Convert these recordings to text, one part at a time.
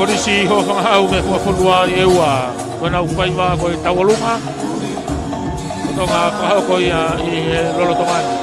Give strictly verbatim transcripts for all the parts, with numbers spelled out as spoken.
Kolisi Hofangahau mei Fuaʻafonua ʻi he ua, ko ʻenau faiva ko e tauʻolunga. Ko Tonga fakahoko ia ʻi he lolotonga ni.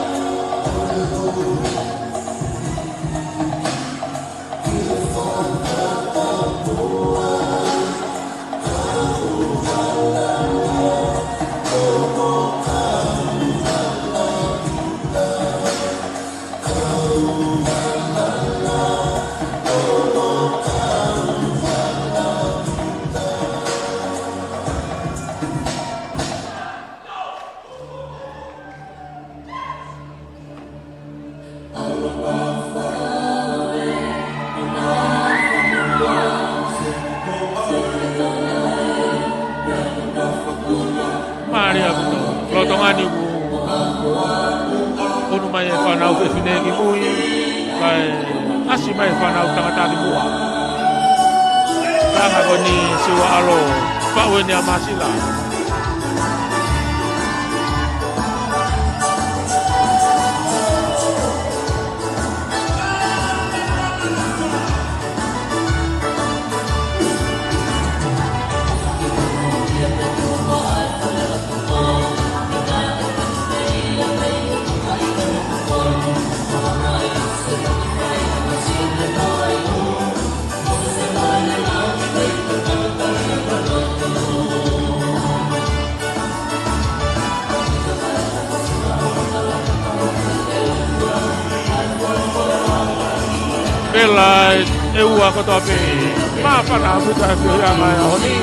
Mālie ʻaupito. Lolotonga ni kuo ʻunu mai e fānau fefine ki mui, kae ʻasi mai e fānau tangata ki muʻa. Langa ko eni Siua ʻAlo, faʻu eni ʻa Masila. Vela ʻe ua kotoa pē. Māfana ʻaupito e feʻauhiʻanga ʻo e ʻaho ni.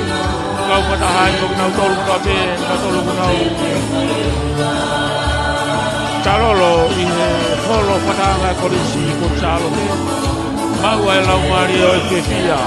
Kau fakataha ai ko kinautolu kotoa pē, kinautolu kuo nau talolo ʻi he holo fakataha ʻa e Kolisi Port Sālote. Maʻu ʻa e laumālie ʻo e fiefia.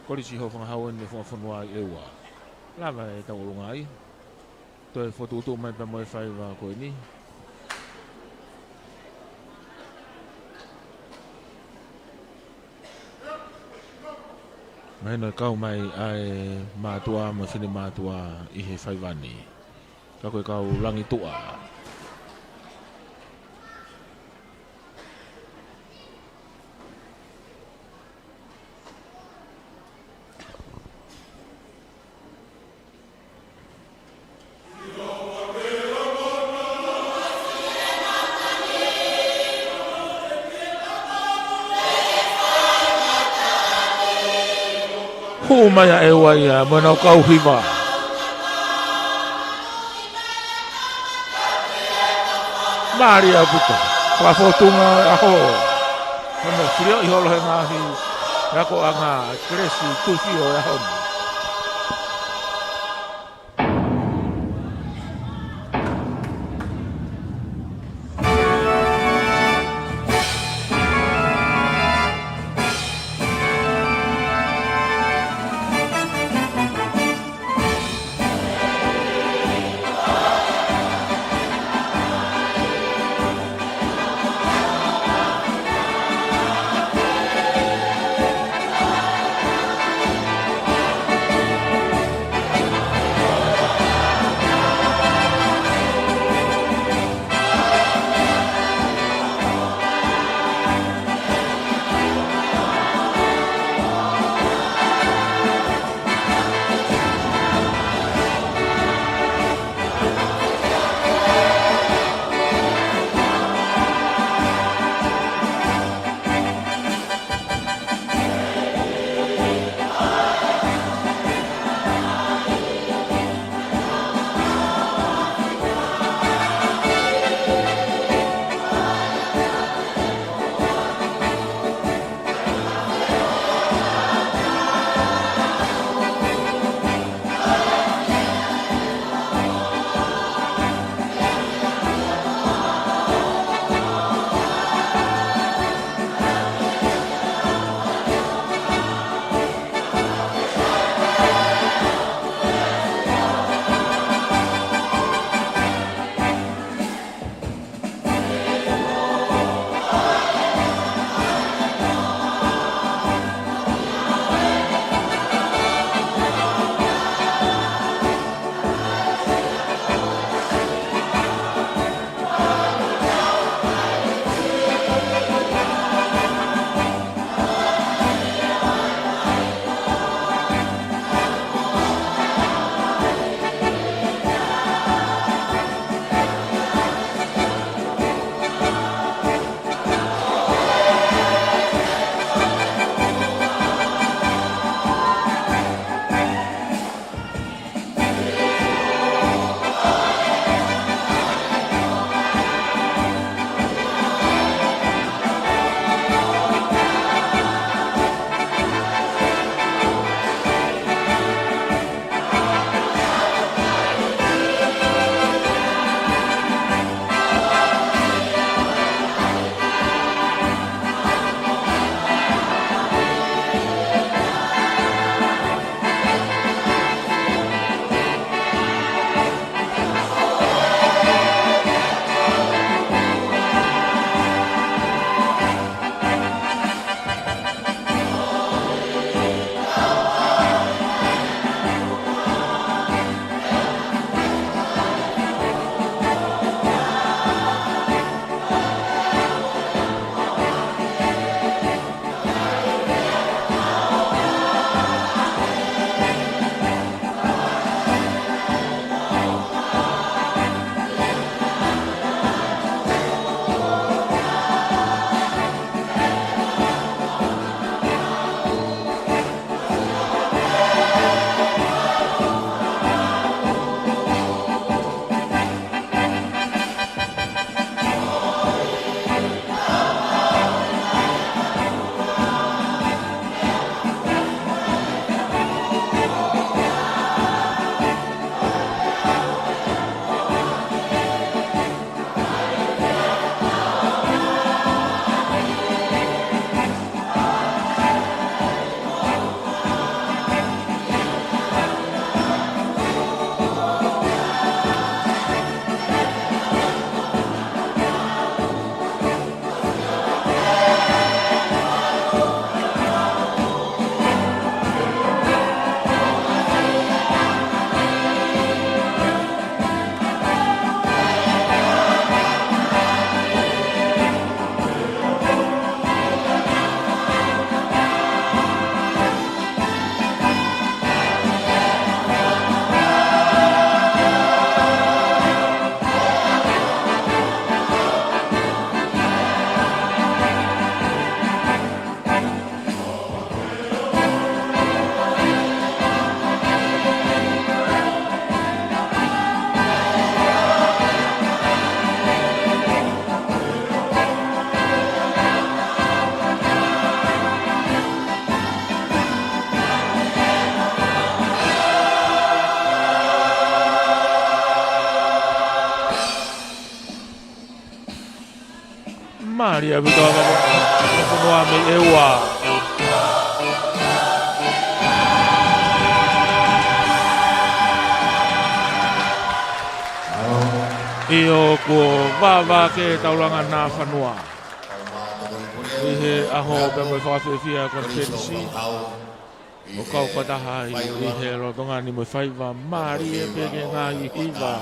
Kolisi Hofangahau eni e funga fonua ʻi ʻEua. Lava e tauʻolunga ai. Toe fokotuʻutuʻu mai pea mo e faiva ko eni. Mahino e kau mai ʻa e mātuʻa mo e finemātuʻa ʻi he faiva ni. Ka ko e kau Langituʻa. Hū mai ʻa ʻEua ia mo ʻenau kau hiva. Mālie ʻaupito. Fakafōtunga ʻaho. Hono filioʻi holo he ngaahi akoʻanga kelesi tufi ʻo e ʻaho ni. Mālie ʻaupito ʻa e funga fonua mei ʻEua. ʻIo, kuo vāvākē taulanga ʻa e fonua ʻi he ʻaho pea mo e fakafiefia konifelenisi. ʻO kau fakataha ai ʻi he lolotonga ni mo e faiva mālie pē ki he ngaahi hiva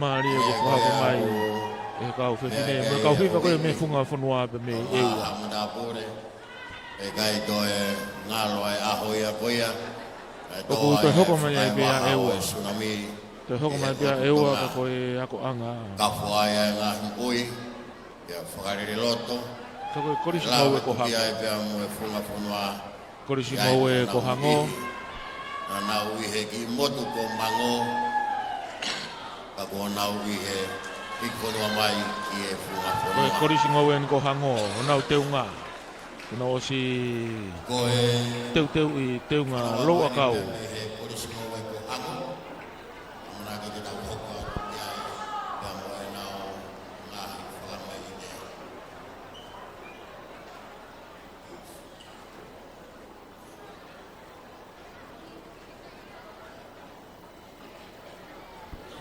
mālie kuo fakahoko mai ʻe he kau fefine mo e kau hiva ko ia mei he funga fonua pea mei ʻEua. ʻOku toe hoko mai ai pē ʻa ʻEua. Toe hoko mai pē ʻa ʻEua ka ko e akoʻanga. Ka ko e kolisi ngoue ko Hango. Kolisi ngoue ko Hango. Naʻa nau ʻi he kiʻi motu ko Mango. Ka kuo nau ʻi he hiki fonua mai ki he funga fonua. Ko e kolisi ngoue eni ko Hango, ʻo nau teunga. Kuo nau ʻosi teuteuʻi teunga louʻakau. Ko e kolisi ngoue ko Hango. ʻAmanaki ke tau hoko atu ki ai, pea mo ʻenau ngaahi fakamaiʻi.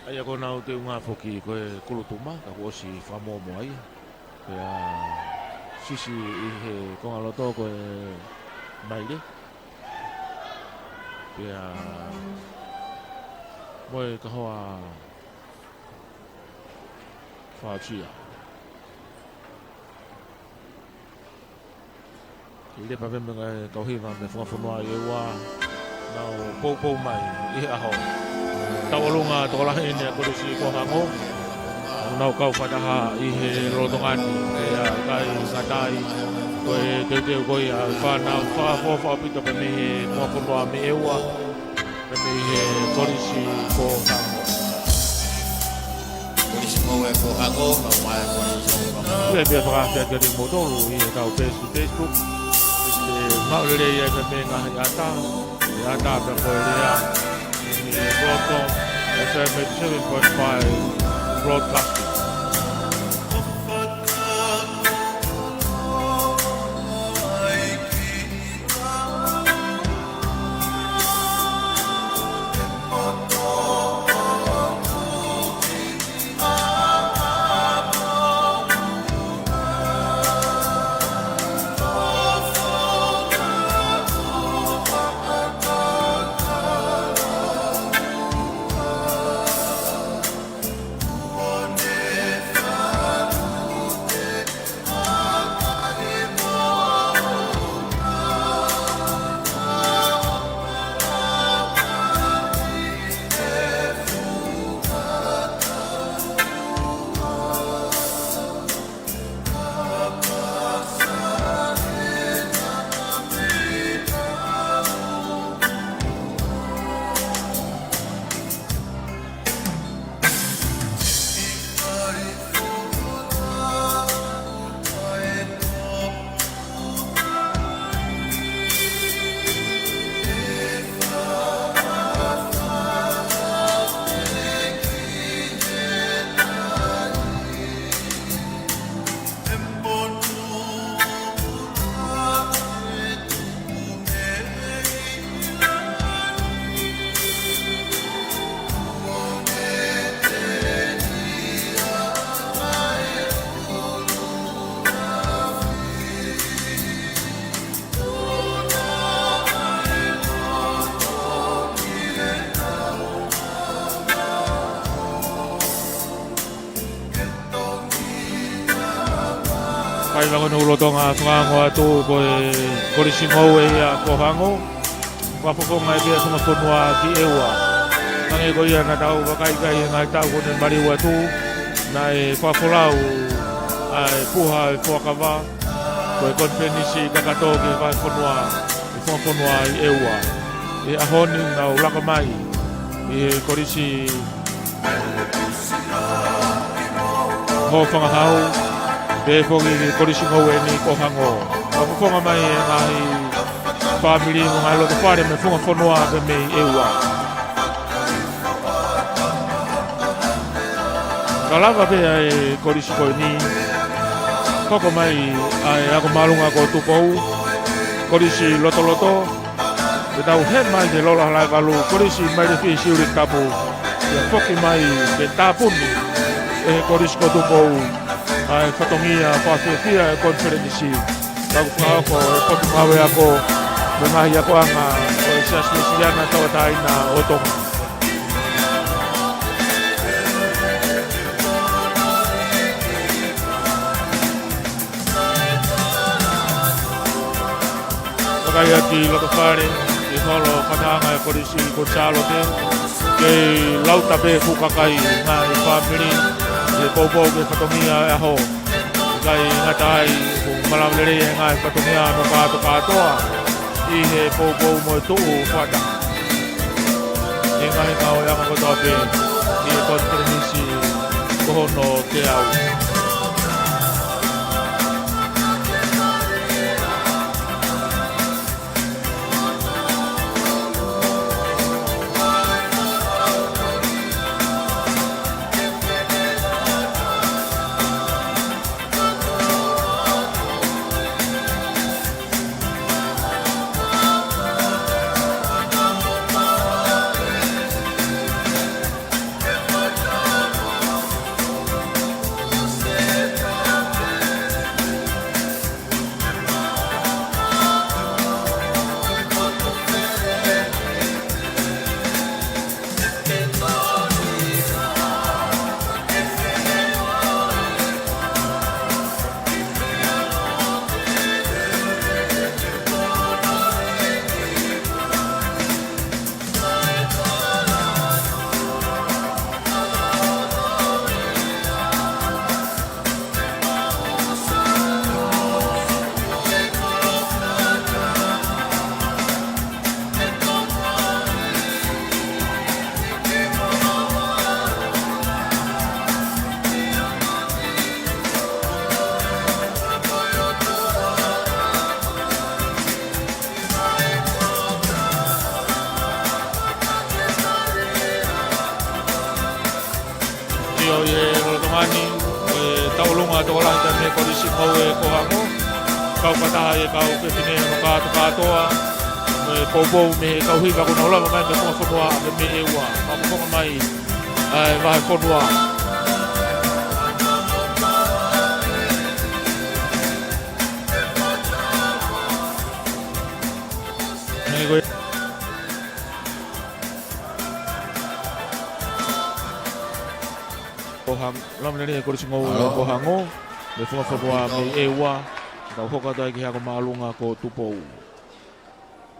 ʻA ia ko ʻenau teunga foki ko e kulutuma, ka kuo ʻosi fakamōmoa ia. Pea sisi ʻi he konga loto ko e maile. Pea mo e kahoa fāsia. Lepa pē mei he kau hiva mei he funga fonua ʻi ʻEua, nau poupou mai ʻi he ʻaho. Tauʻolunga tokolahi eni ʻa e kolisi ko Hango. Nau kau fakataha ʻi he lolotonga ni, ʻa ia ʻikai ngata ai, ko e teuteu ko ia ʻa e fānau fakaʻofoʻofa ʻaupito pē mei he funga fonua mei ʻEua. Pea mei he kolisi ko Hango. Kolisi ngoue ko Hango, ka mai kolisi ngoue ko Hango. Pea pea fakafeʻao kiate kimoutolu ʻi he kau peesi Facebook. ʻE maʻu lelei ai pē mei he ngaahi ʻata. ʻE ʻata pē ko e lea. ʻI he Roto, F M eighty-seven point five Broadcasting. Fai lako ʻene lolotonga fakaongo atu ko e kolisi ngoue ia ko Hango. Fakafofonga ʻa e funga fonua ki ʻEua. Hangē ko ia naʻa tau vakai ki ai he ngaahi taʻu kuo ne maliu atu, naʻe fakafolau ʻa e puha ʻo e fuakava, ko e konifelenisi kakato ki he vahefonua, ʻi he funga fonua ʻi ʻEua. ʻI he ʻaho ni nau laka mai ʻi he kolisi Hofangahau, pea foki ki he kolisi ngoue ni ko Hango. Fakafofonga mai ʻa e ngaahi fāmili mo e ngaahi loto fale mei he funga fonua pea mei ʻEua. Ka lava pē ʻa e kolisi ko eni Hoko mai ʻa e ako māʻolunga ko Tupou, Kolisi Lotoloto, ke tau hē mai ki he Lolo Halaevalu, Kolisi Mailefihi Siulitapu, ʻo foki mai ke tāpuni ʻe he Kolisi ko Tupou ʻa e fatongia fakafiefia ʻo e konifelenisi. Ka kuo fakahoko ʻe he Potungāue Ako mo e ngaahi akoʻanga ʻo e Siasi Uēsiliana Tauʻatāina ʻo Tonga. Vakai atu ki loto fale, ʻi he holo fakatahaʻanga ʻo e Kolisi ko Sālote, kei lauta pē fuʻu kakai, ngaahi fāmili, ʻi he poupou ki he fatongia ʻo e ʻaho. ʻIkai ngata ai, ʻoku malava lelei e ngaahi fatongia mo kātokātoa ʻi he poupou mo e tuʻu fakataha. ʻI he ngaahi ngāueʻanga kotoa pē ʻi he konifelenisi ko hono teau. ʻIo, ʻi he lolotonga ni, ʻe tauʻolunga tokolahi ʻa e Kolisi Ngoue ko Hango. Kau fakataha ʻa e kau fefine mo kātokātoa, ʻe poupou mei he kau hiva kuo nau lava mai mei he funga fonua, mei he ʻEua. Mou foki mai ʻa e vahefonua. Ko Hang-, lava lelei e Kolisi Ngoue ko Hango, mei he funga fonua mei he ʻEua, tau hoko atu ai ki he ako māʻolunga ko Tupou.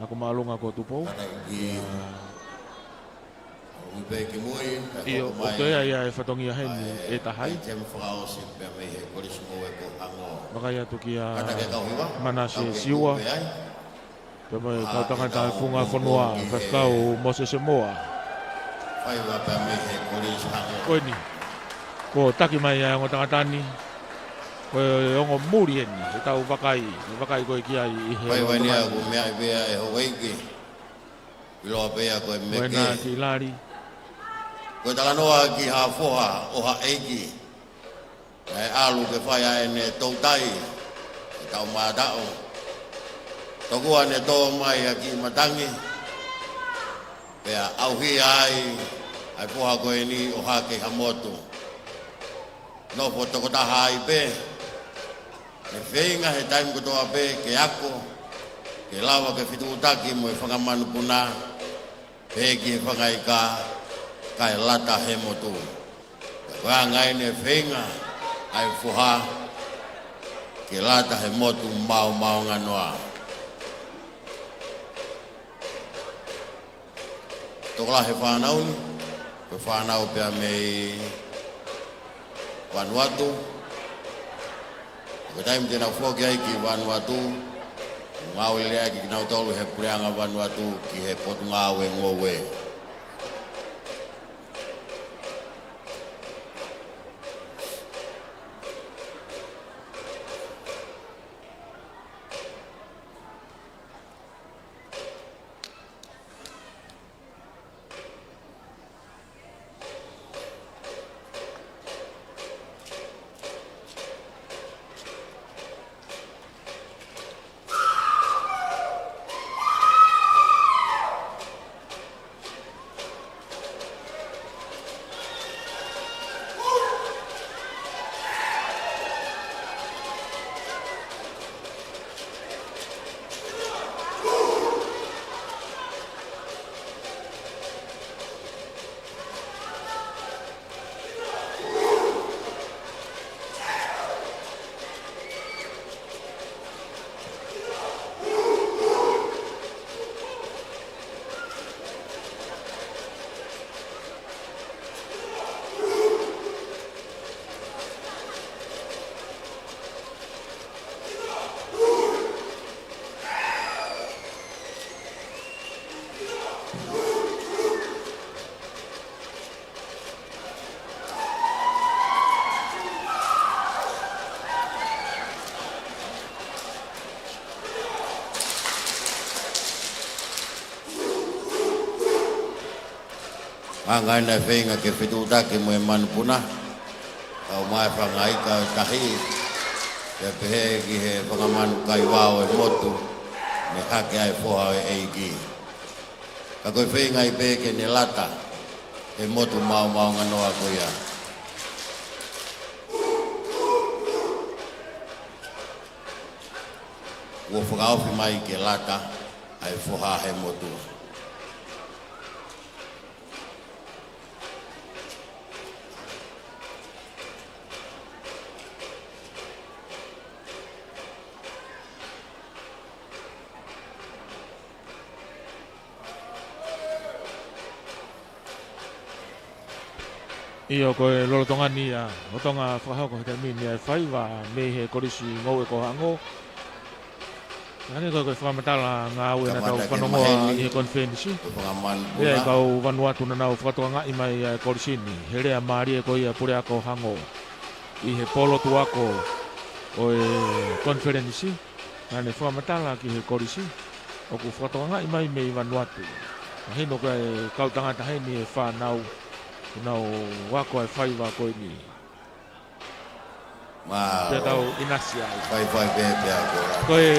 Ako māʻolunga ko Tupou. Kata ki ʻAo, ui pē ki mui, ʻio, hoko mai ʻoku ʻi ai ʻa e fatongia heni ʻe taha ai. Temi fakaʻosi pea mei he Kolisi Ngoue ko Hango. Vakai atu kia Manase Siua. Pea mo e kau tangata funga fonua, Faifekau Mōsese Moa. Faiva pea mei he Kolisi Hango. Ko eni. Kuo taki mai ʻa e ongo tangata ni. Ko e ongo muli eni, ʻe tau vakai, ʻe vakai ko ē ki ai ʻi he lolotonga ni. Faiva ni ʻoku meʻa ai pē ʻa e houʻeiki. ʻIloa pē ia ko e meke. Ko ena ki lali. Ko e talanoa ki ha foha ʻo ha ʻeiki. Naʻe ʻalu ke fai ʻa ʻene toutai, ʻe tau mātaʻu. Tokua ne tō mai ʻa e kiʻi matangi. Pea ʻauhia ai ʻa e foha ko eni ʻo hake ha motu. Nofo tokotaha ai pē. ʻE feinga he taimi kotoa pē ke ako, ke lava ke fetuʻutaki mo e fanga manupuna, pehē ki he fanga ika, kae lata he motu. Ko e anga eni ʻe feinga ʻa e foha ke lata he motu maomaonganoa. Tokolahi e fānau ni, ko e fānau pē ia mei Vanuatu. Ko e taimi te nau foki ai ki Vanuatu, ngāue lelei ai kinautolu he puleʻanga Vanuatu ki he Potungāue Ngoue. Hanga ʻe he feinga ke fetuʻutaki mo e manupuna, ʻomai e fanga ika ʻo e tahi, pea pehē ki he fanga manu kaivao ʻo e motu, mei hake ʻa e foha ʻo e ʻEiki. Ka ko e feinga ia pē ke ne lata he motu maomaonganoa ko ia. Kuo fakaofi mai ke lata ʻa e foha he motu. ʻIo, ko e lolotonga ni ia ʻo Tonga fakahoko he taimi ni ʻa e faiva mei he Kolisi Ngoue ko Hango. Hangē ko e, ko e fakamatala ngāue naʻa tau fanongoa ʻi he konifelenisi. Ko e fanga manu puna. Ia, kau Vanuatu naʻa nau fakatokangaʻi mai ʻa e kolisi ni he lea mālie ko ia ʻa e puleako Hango ʻi he pōlotu ako ʻo e konifelenisi. Naʻa ne fakamatala ki he kolisi ʻoku fakatokangaʻi mai mei Vanuatu. Mahino ko e kau tangata heni ʻe fānau ʻoku nau ako ʻa e faiva ko eni. Pea tau ʻinasi ai. Faifai pē pea ko e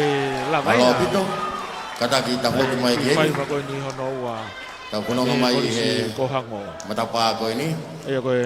lava ʻaupito. Kātaki tafoki mai ki heni. Faiva ko eni hono ua. Tau fononga mai he kolisi ko Hango. Matapā ko eni. Ia ko e